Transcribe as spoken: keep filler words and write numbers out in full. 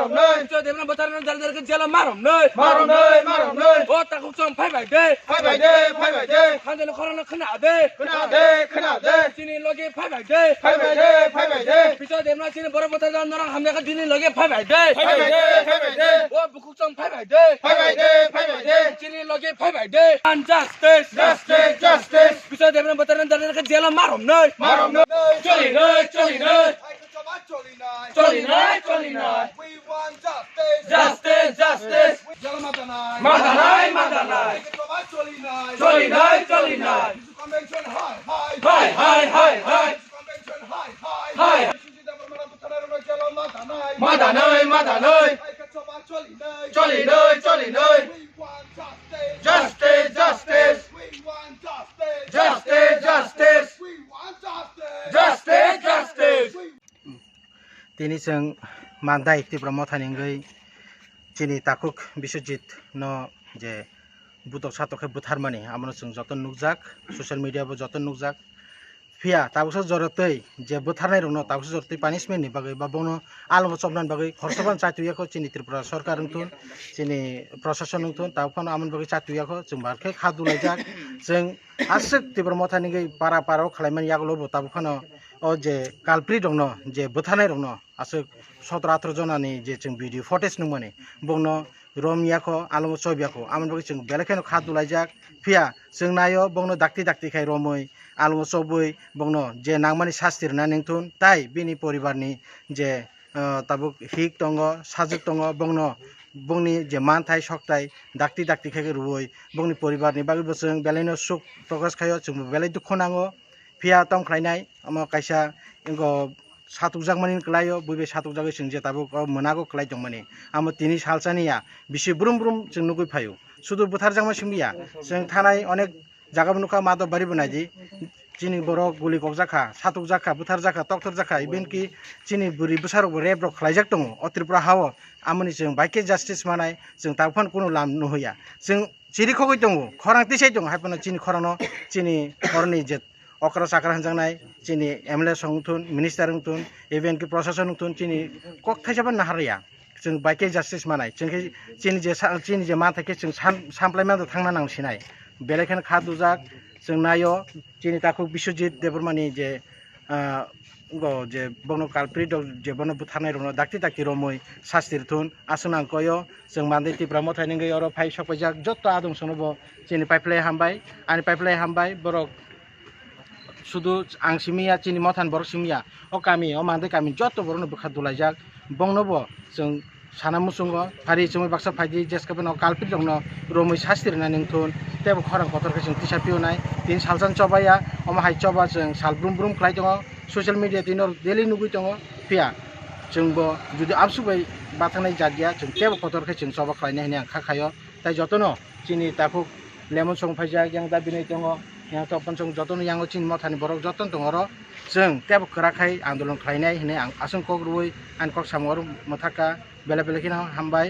Romnoi. Bijoy Debbarma bwtharnai dare dare khe jela ma romnoi. Ma romnoi, ma romnoi. O takhuk chwng phai bai de. Phai bai de, phai bai de. Hanjani khorokno khna de. Khna de, khna de. Chini loge phai bai de. Phai bai de, phai bai de. Bijoy Debbarma chini borok bwtharjak norok hamya khe bini loge phai bai de. Phai bai de, phai bai de. O bukhuk chwng phai bai de. Phai bai de, phai bai de. Chini loge phai bai de. And justice. Justice, justice. Bijoy Debbarma bwtharnai dare dare khe jela ma romnoi. Ma romnoi. Cholinai, cholinai. Cholinai, cholinai. We want justice. Justice, justice. Jela ma danai. Ma danai, ma danai. Cholinai, cholinai. Convention, hai, hai. Hai, hai, hai, hai. Convention, hai, hai. Hai. Biswajit Debbarma bwtharnai rokno jela ma danai. Ma danai, ma danai. Cholinai, cholinai. We want justice. Justice, justice. We want justice. Justice, justice. We want justice. Justice, justice. We Tini chwng Mandai Tipra Mothani wngwi chini takhuk Biswajit no je butok satok khe butharmani, abono chwng joto nukjak, social media bo joto nukjak. Phiya tabuksa jorotwi je butharnai rokno tabuksa jorotwi punishment ni bagwi ba bono alongo chopnani bagwi khoroksa phano chatuya kho chini Tripura sorkar wngthun, chini prosason wngthun, tabuk phano amoni bagwi chatuya kho, chwng bar khe kha dulaijak. Chwng aswk Tipra Mothani wngwi para para o khlaimani yagulo bo tabuk phano o je culprit rokno, je bwtharnai rokno aswk sotro atro jonani je chwng video footage nukmani, bongno rom yakho, alongo chob yakho, amoni bagwi chwng belai kheno kha dulaijak. Phiya chwng naio bongno dakti dakti khai romwi, alongo chobwi, bongno je nangmani sasti rwna nengthun, tai bini poribarni je, ah, tabuk hik tongo, sajwk tongo, bongno, bongni je manthai sokthai dakti dakti khai rwui, bongni poribarni bagwi bo chwng belaino suk prokash khaio, chwngbo belai dukhu nango. Phiya tong khlainai, omo kaisa wngkho satukjakmani kwlaio, buibai satukjagwi chwng je tabuk o mwnago kwlai tongmani. Amo tini salsani ya, bisi brum brum chwng nugwi phaio. Sudu bwtharjakma simi ya, chwng thanai onek jaga bo nukha, Madhobari bo naidi. Chini borok guli kokjakha, satukjakha, bwtharjakha, tokthorjakha, even ki chini bwrwi bwsarokbo rape rok khlaijak tongo o Tripura hao. Amoni chwng bai khe justice manai, chwng tabuk phano kunu lam nuhuya. Chwng chiri khogwi tongo, khorang tisai tongo, hai phano chini khorangno chini oroni je okra chakra hwnjaknai, chini M L A song wngthun, minister wngthun, even ki prosason wngthun, chini kok thaisa phano naharya. Chwng bai khe justice manai, chwng khe chini je sa-, chini je manthai khe chwng sam-, samplai mano thangna nang sinai. Belai kheno kha dujak, chwng naio, chini takhuk Biswajit Debbarmani je, ah, go je bono culprit rok je bono bwtharnai rokno dakti dakti romwi sasti rwthun, aswk nang koyo. Chwng Mandai Tipra Mothani wngwi oro phai sok paijak jotto adong sono bo chini paiphlai hambai, ani paiphlai hambai, borok sudu ang simi ya, chini Mothani borok simi ya, o kami, o Mandai kami jotto borokno bwkha dulaijak, bongno bo chwng sana muchungo, phari chumui baksa phaidi, jeskhe bono culprit rokno romwi sasti rwna nengthun, teibo khorang kotor khe chwng tisa piyonai, tini salsa chobaiya, omo hai choba chwng sal brum brum khlai tongo, social media tini oro daily nugwi tongo, phiya chwngbo jodi absuk bai bathangnai jat ya, chwng teibo kotor khe chwng choba khlainai hinwi ang kha khaio. Tai jotono chini takhuk lemon song phaijak, yang da binai tongo, yang topon song jotono yango chini Mothani borok jotono tongo oro. Chwng teibo kwrak khai andolon khlainai hinwi ang aswk kok rwui ani kok samung oro mwthakha. Belai belai kheno hambai.